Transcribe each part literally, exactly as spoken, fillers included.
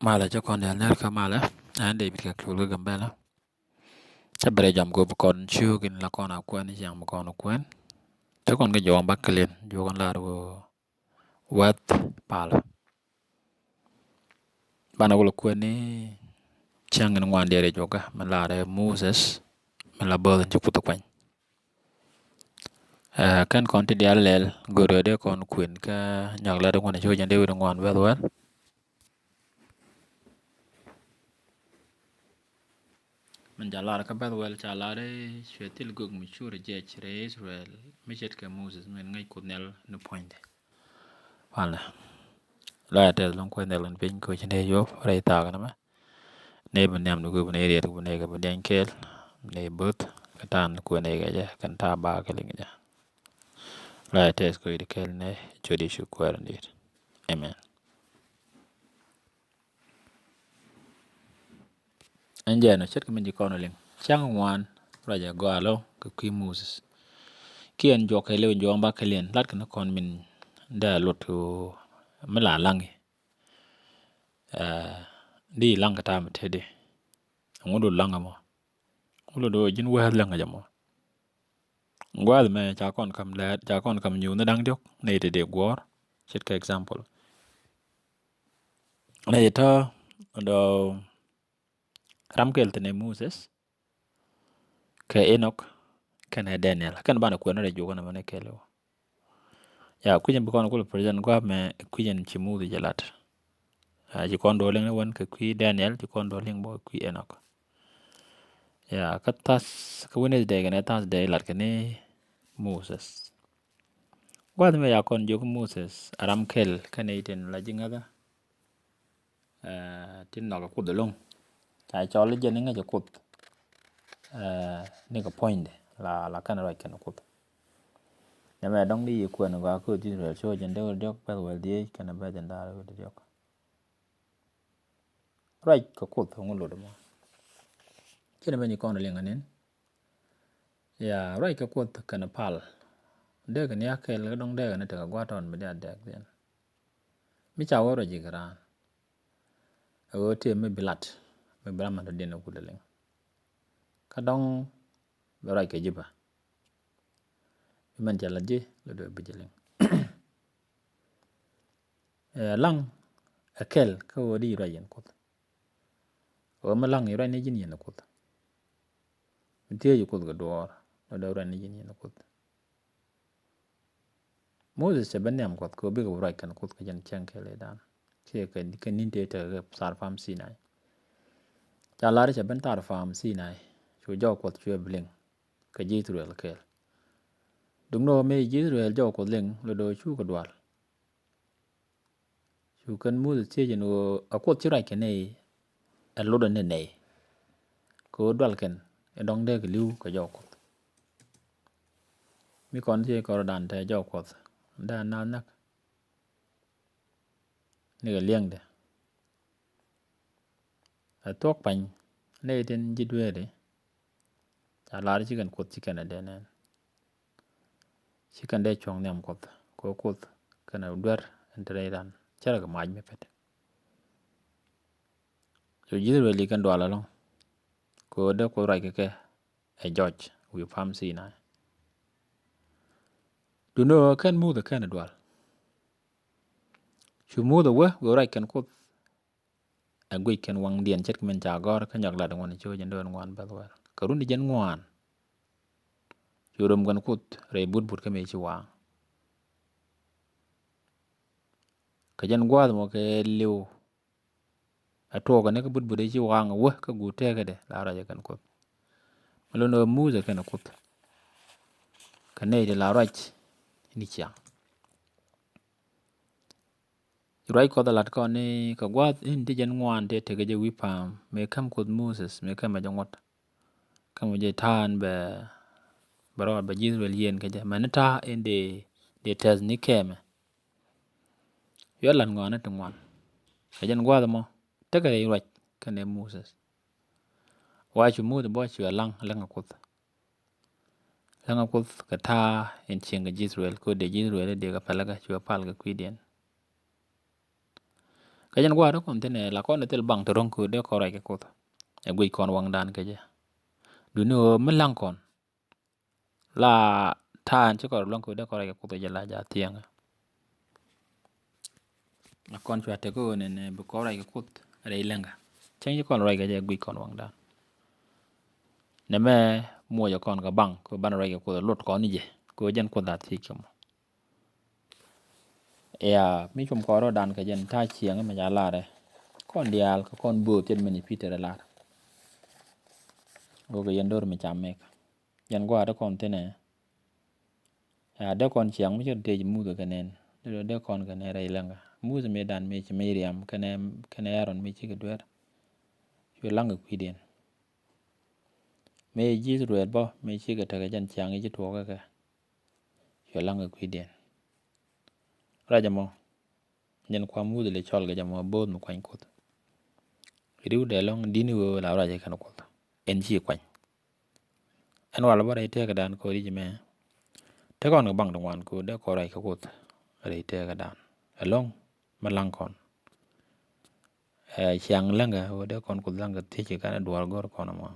Malɛ cä kɔn dial ner kä malɛ. Ɛn David kɛ Kiul kä Gambɛla. Cä bɛrɛ jam go̱o̱p kɔn ciöökin la kɔn a kuɛn ciaŋ mi kɔn a kuɛn. Cä kɔn kɛ juɔk bak kɛliɛn juɔk kɔn lar wä wɛth palä. Banɛ wä la kuɛn ni ciaŋ in ŋuan diɛɛr i̱ juɔkä mi lar ɛ Moses mi la bäth in ci Kuoth kuany. Ɛ kɛn kɔn ti dial lɛl go̱o̱r ɛ dee kɔn kuɛn kä nyɔk lat in ŋuan i̱ ci wä jɛn dee wä di ŋuan bɛth wɛl. Min ca lar kä bɛth wɛl ca lar i̱ cuɛ thil gök mi cur jiɛc rɛy Israel mi ce̱tkɛ Moses min ŋäc Kuoth Nhial ni puɔ̱nydɛ. Walɛ la ya tɛth lɔŋ kuɛ nhial kɛn piny kɛ wecin dee yop rɛy thaak ni mɛ. Ni bi nhiam ni gök bi ni riɛt bi ni kɛ bi diany kɛɛl ni böth kɛ ta̱a̱n kuɛ ni kɛ jɛ kɛn ta̱a̱ ba kɛ liŋ jɛ. La ya tɛth kɛ wecin kɛɛl ni cot i̱ cu kuɛɛr ni dit. Amen. Ɛn jɛn ɔ ce̱tkɛ min ji̱ kɔn ɔ liŋ cäŋ ŋuan ruacɛ gɔaa lɔ kɛ kui̱ Moses. Kiɛn juɔk kɛ liw juɔk bak kɛ liɛn lat kɛ ni kɔn min dee a luɔt kɛ mi la laŋ i̱. Di laŋ kɛ ta̱a̱ mi teti ŋu du laŋ ɛmɔ. Ŋu luɔt ji̱n wääth laŋ kɛ jɛ mɔ. Gua̱a̱th mɛ ca kɔn kam lɛɛt ca kɔn kam nyuuth ni da̱ŋ diɔ̱k nɛy ti dee guɔ̱ɔ̱r. Ce̱tkɛ example nɛy tɔ̱ dɔ̱ ram kɛl thi̱n ɛ Moses kɛ Enok kɛnɛ Daniel kɛn banɛ kuɛn rɛy juɔk ɛn ɛmɛn ɛ kɛl ɛ wä. Ya kui̱c in bi kɔn kul present gua̱a̱p mɛ kui̱c in ci Muth jɛ lat. Ci kɔn duɔl liŋ ni wän kɛ kui̱ Daniel ci kɔn duɔl liŋ bä kui̱ Enok. Ya kä Thursday kä Wednesday kɛnɛ Thursday lat kɛ ni Moses. Gua̱a̱th mɛ ya kɔn jiök Moses a ram kɛl kɛnɛ itin la ji̱ ŋäthä. Ti nhɔk ɛ Kuoth ɛlɔ̱ŋ ca cɔl i̱ jɛn iŋäc ɛ Kuoth. Nikɛ puɔ̱nydɛ la la kɛn ruac kɛn Kuoth. Nɛmɛ dɔ̱ŋ di yi kuɛn gɔaa kä Israel cɔ jɛn dee wä diɔ̱k bɛth wɛl dhieec kɛn bɛth jɛn da̱a̱r wä diɔ̱k. Ruac kɛ Kuoth ŋu lot ɛmɔ. Ci nɛmɛ nyi kɔn liŋ anin. Ya ruac kɛ Kuoth kɛn pal. Dee kɛ ni a kɛl kä dɔ̱ŋ dee kɛ ni tekɛ gua̱a̱t tɔn mi dee a dɛɛk dhiɛn. Mi ca wä ruac ji̱ kɛ raan. Ɛ ɣöö tëë mi bi lat mi bi ram mɛn tɔ diɛn ɛ kut ɛ liŋ. Kä dɔ̱ŋ bɛ ruac kɛ ji̱ bä. Mi mɛn cɛ lat ji̱ lɛ duee bi ji̱ liŋ. Ɛ laŋ ɛ kɛl kä ɣöö di ruac yɛn Kuoth. Ɣöö mi laŋ i̱ ruac ni ji̱n yɛn Kuoth. Mi thiec Kuoth kɛ duɔɔr lɛ duee ruac ni ji̱n yɛn Kuoth. Moses cɛ ben nhiam Kuɔth kɛ bikɛ ruac kɛn Kuoth kɛ jɛn cäŋ kɛɛlidan. Kiɛ kɛ ni̱n tëë tekɛ kɛ thar pam Sinai. Ca lar cɛ ben thar pam Sinai cu jɔk Kuɔth cuɛ bi liŋ kɛ ji̱ Ithriɛl kɛɛl. Duŋni ɣöö mëë ji̱ Ithriɛl jɔk Kuɔth liŋ lɔ do̱ cukɛ dual. Cu kɛn Muthɛ thiec ɛn ɣöö a Kuoth ci ruac kɛ nɛy ɛ lotdɛ ni nɛy. Kɛ ɣöö dual kɛn ɛ dɔ̱ŋ dee kɛ li̱w kɛ jɔk Kuɔth. Mi kɔn thiec kɔrdan te jɔk Kuɔth dee a naath näk. Nikɛ liɛŋdɛ ɛ thuɔ̱k pany nɛy tin ji̱ dueeri. Ca lar ci kɛn Kuoth ci kɛn ɛ dee nɛn. Ci kɛn dee cuɔ̱ŋ nhiam Kuɔth kɛ ɣöö Kuoth kɛn ɛ duer ɛn te rɛy ran cärɛ kɛ mac mi pet. Cu ji̱ Ithriɛl kɛn dual ɛlɔ̱ŋ kɛ ɣöö dee Kuoth ruac kɛ kɛ ɛ jɔc wi̱i̱ pam Sinai. Duundɛ ɣöö kɛn Muthɛ kɛn ɛ dual. Cu Muthɛ wee wee ruac kɛn Kuoth. Ɛ guic kɛn waŋdiɛn ce̱tkɛ min ca gɔ̱r kä nyɔk lat ŋuan ci wä jɛn dee ŋuan bɛth wɛl kɛ run ti jɛn ŋuan. Cu rom kɛn Kuoth rɛy but but kä mëë ci waaŋ. Kɛ jɛn gua̱a̱th mɔ kɛ liw. Ɛ tuɔɔk kɛn kä but but ci waaŋ wä kä guut tɛɛkädɛ la ruac kɛn Kuoth. Mɛ lon ɛ Muthɛ kɛn Kuoth kɛ nɛy ti la ruac ni ciaŋ. Ruac Kuɔth a lat kɔn ni kɛ gua̱a̱th in ti jɛn ŋuan ti tekɛ jɛ wi̱i̱ pa̱a̱m mëë käm Kuoth Moses mëë kämɛ jɛ ŋuɔ̱t. Kämɛ jɛ ta̱a̱ in bɛ bɛ rɔɔd bɛ ji̱ Ithriɛl yieen kɛ jɛ mɛn ni ta̱a̱ in dee dee tɛth ni kɛmɛ. Yɔ lat ŋɔaani ti ŋuan kɛ jɛn gua̱a̱th ɛmɔ tekɛ rɛy ruac kɛnɛ Moses. Wa cu Muthɛ bä cuɛ laŋ läŋ ɛ Kuoth. Läŋ ɛ Kuoth kɛ ta̱a̱ in cieŋ kɛ ji̱ Ithriɛl kɛ ɣöö dee ji̱ Ithriɛl dee kɛ pɛlɛ kɛ cuɛ pal kɛ kui̱diɛn. Kä jɛn gua̱a̱th ti kɔn thi̱n ɛ la kɔn ɛ thil baŋ ti ro̱ŋ kɛ ɣöö dee kɔn ruac kɛ Kuoth. Ɛ guic kɔn waŋdan kɛ jɛ. Duŋni ɣöö mi la̱ŋ kɔn la ta̱a̱ ɛn ci kɔn ruac kɛ ɣöö dee kɔn ruac kɛ Kuoth ɛ jɛ la jɛ thiɛŋɛ. La kɔn cua tek ɣöö nɛnɛ bi kɔn ruac kɛ Kuoth rɛy läŋä. Cäŋ ci kɔn ruac kɛ jɛ, ɛ guic kɔn waŋdan. Nɛmɛ muɔcɛ kɔn kɛ baŋ kɛ ɣöö banɛ ruac kɛ Kuoth, ɛ lot kɔn ni jɛ kɛ ɣöö jɛn Kuoth a thiec kɛ mɔ. Yaa, mi cum kɔn rɔ̱dan kɛ jɛn ta̱a̱ ciɛŋä mi ca lar ɛ. Kɔn diaal kɛ kɔn bööth ce̱t mi ni Pi̱tɛr ɛ lar. Ɣöö kɛ yɛn do̱r mi ca mɛk. Jɛn gua̱a̱th ti kɔn thi̱n ɛ. Yaa, dee kɔn ciaŋ mi ce̱t tëë ci Muthɛ kɛ nɛn. Dee, dee kɔn kɛ nɛn rɛy läŋä. Muthɛ mëëdan mëë ci Miriam kɛnɛ, kɛnɛ Aaron mëë cikɛ dueer. Cuɛ la̱ŋ kɛ kui̱diɛn. Mëë ji̱ Ithɛrɛl bä mëë cikɛ tekɛ jɛn ciaŋ i̱ ci tuɔɔkä kɛ. Cuɛ la̱ŋ kɛ kui̱diɛn. Ruac ɛmɔ. Jɛn kua Muthɛ lɛ cɔl kɛ jɛ mɔ bo̱o̱th mi kuany Kuoth. Ri̱wdɛ ɛlɔ̱ŋ di̱t ni ɣöö la ruac kɛn Kuoth. Ɛn ci kuany. Ɛn walɛ bä rɛy tëëkädan kɛ ɣöö ri̱c mɛ. Te kɔn kɛ baŋ ti ŋuan kɛ ɣöö dee kɔn ruac kɛ Kuoth rɛy tëëkädan. Ɛlɔ̱ŋ mi la̱ŋ kɔn. Ɛ ciaŋ läŋä ɣöö dee kɔn Kuoth la̱ŋ kɛ thiec kɛ kɛn ɛ duɔ̱ɔ̱r go̱r kɔn ɛmɔ.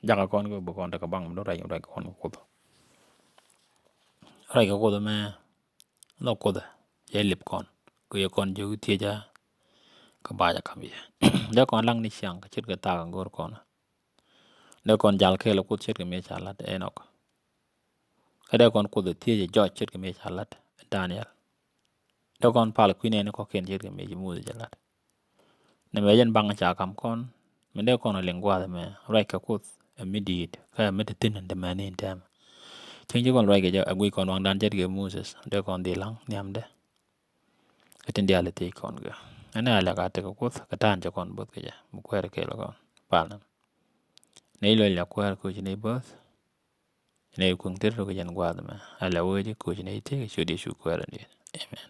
Jakä kɔn kɛ ɣöö bi kɔn tekɛ baŋ mi do̱r ruac, ruac kɛ kɔn kɛ Kuoth. Ruac kɛ Kuoth ɛmɛ. Nhɔk Kuoth ɛ cɛ lip kɔn kɛ yɛ kɔn jiök thiecä kä ba̱a̱ jɛ ka̱m yɛ. Dee kɔn la̱ŋ ni ciaŋ kɛ ce̱tkɛ thaak in go̱o̱r kɔn. Dee kɔn jal kɛɛl ɛ Kuoth ce̱tkɛ mëë ca la̱t Ɛnɔk. Kä dee kɔn Kuoth ɛ thiec ɛ Jɔc ce̱tkɛ mëë ca la̱t Daniɛl. Dee kɔn pal kui̱ nɛɛni kɔ̱kiɛn ce̱tkɛ mëë ci Muthɛ jɛ la̱t. Nɛmɛ jɛn baŋ ca ka̱m kɔn, mi dee kɔn a liŋ gua̱a̱th ɛmɛ, ruac kɛ Kuoth ɛ mi di̱i̱t, kä ɛ mi te thi̱n in te mɛni in tɛmɛ. Cäŋ ci kɔn ruac kɛ jɛ, ɛ guic kɔn waŋdan ce̱tkɛ Moses, dee kɔn dhil la̱ŋ nhiamdɛ. Kä tin diaal ɛ thiec kɔn kɛ. Ɛn ɛ lɛ ka tekɛ Kuoth, kɛ ta̱a̱n cɛ kɔn bo̱th kɛ jɛ, mi kuɛɛr kɛɛl kɔn. Pal nɛn. Nɛy luɔc la kuäär koci nɛy bäth. Nɛy kuäŋ tet rɔ kɛ jɛn gua̱a̱th ɛmɛ. Ala wee ji̱ koci nɛy thiek, ciöt Yecu kuäär ɛn diet. Amen.